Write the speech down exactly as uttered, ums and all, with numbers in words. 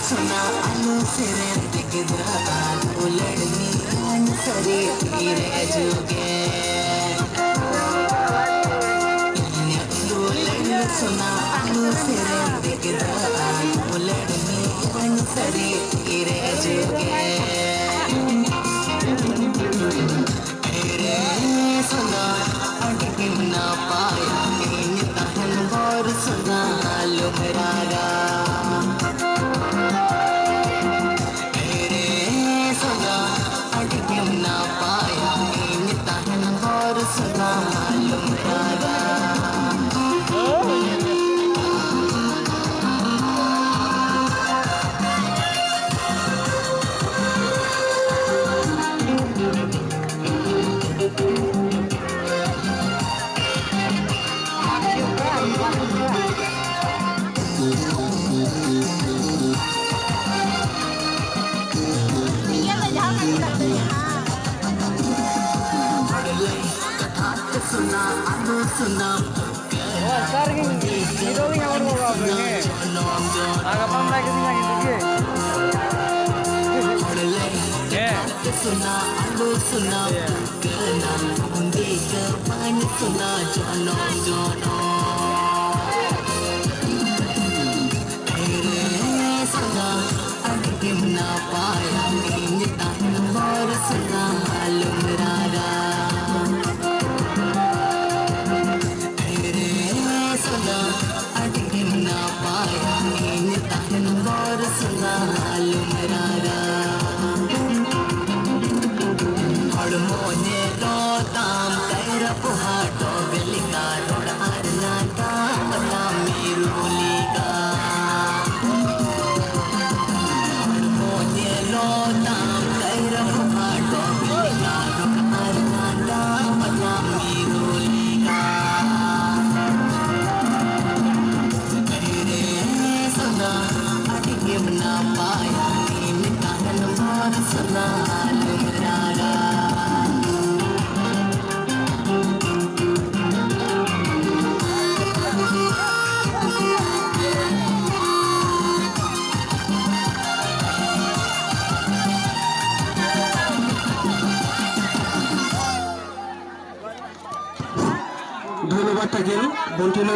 ᱥᱚᱱᱟ ᱟᱞᱚ ᱥᱮᱨᱮᱧ ᱛᱮ ᱜᱤᱫᱽᱨᱟᱹ ᱟᱞᱚ ᱞᱟᱹᱲᱢᱤᱭᱟᱹᱧ ᱥᱟᱹᱨᱤ ᱛᱤᱨᱮ ᱡᱩᱜᱮ᱾ ᱤᱧᱟᱹᱜ ᱫᱩᱞᱟᱹᱲ ᱥᱚᱱᱟ ᱟᱞᱚ ᱥᱮᱨᱮᱧ ᱛᱮ ᱜᱤᱫᱽᱨᱟᱹ ᱟᱞᱚ ᱞᱟᱹᱲᱢᱤᱭᱟᱹᱧ ᱥᱟᱹᱨᱤ ᱛᱤᱨᱮ ᱡᱩᱜᱮ᱾ ᱮᱨᱮ ᱥᱚᱱᱟ ᱟᱹᱰᱤ ᱜᱮᱢ ᱱᱟᱯᱟᱭᱟ, ᱤᱧ ᱛᱟᱦᱮᱱ ᱵᱷᱳᱨ ᱥᱚᱱᱟ ᱟᱞᱚᱢ ᱨᱟᱜᱟ᱾ ᱮᱨᱮ ᱥᱚᱱᱟ ᱟᱹᱰᱤ ᱜᱮᱢ ᱱᱟᱯᱟᱭᱟ, ᱤᱧ ᱛᱟᱦᱮᱱ ᱵᱷᱳᱨ ᱥᱚᱱᱟ ᱟᱞᱚᱢ ᱨᱟᱜᱟ᱾ ᱥᱚᱱᱟ ᱟᱞᱚ ᱥᱚᱱᱟ ᱱᱚᱣᱟ ᱥᱴᱟᱨ ᱜᱤᱧ ᱦᱤᱨᱳ ᱜᱤᱧ ᱟᱣᱟᱨ ᱵᱟᱵᱟ ᱟᱯᱮ, ᱦᱮᱸ᱾ ᱟᱨ ᱜᱟᱯᱟ ᱢᱮᱛᱟᱭ ᱠᱟᱹᱫᱤᱧᱟ ᱠᱤᱱᱛᱩ ᱪᱮᱫ? ᱦᱮᱸ᱾ ᱥᱚᱱᱟ ᱟᱞᱚ ᱥᱚᱱᱟ ᱠᱟᱱᱟ, ᱩᱱᱫᱤ ᱠᱟᱹᱯᱟᱹᱧ ᱥᱚᱱᱟ ᱡᱚᱱᱚᱢ ᱡᱚᱱᱚᱢ᱾ ᱮᱨᱮ ᱥᱚᱱᱟ ᱟᱹᱰᱤ ᱜᱮᱢ ᱱᱟᱯᱟᱭᱟ, ᱤᱧ ᱛᱟᱦᱮᱱ ᱵᱷᱳᱨ ᱥᱚᱱᱟ ᱟᱞᱚᱢ ᱨᱟᱜᱟ᱾ ᱮᱨᱮ ᱥᱚᱱᱟ ᱟᱹᱰᱤ ᱜᱮᱢ ᱱᱟᱯᱟᱭᱟ, ᱤᱧ ᱛᱟᱦᱮᱱ ᱵᱷᱳᱨ ᱥᱚᱱᱟ ᱟᱞᱚᱢ ᱨᱟᱜᱟ᱾ ᱦᱚᱲᱢᱚ ᱧᱮᱞᱚᱜ ᱛᱟᱢ ᱠᱟᱭᱨᱟ ᱯᱚᱦᱟ ᱰᱚᱜᱽ ᱞᱮᱠᱟ, ᱨᱚᱲ ᱟᱨ ᱞᱟᱸᱫᱟ ᱛᱟᱢ ᱢᱤᱨᱩ ᱞᱮᱠᱟ᱾ ধন্যবাদ থাকিল বন্ধু।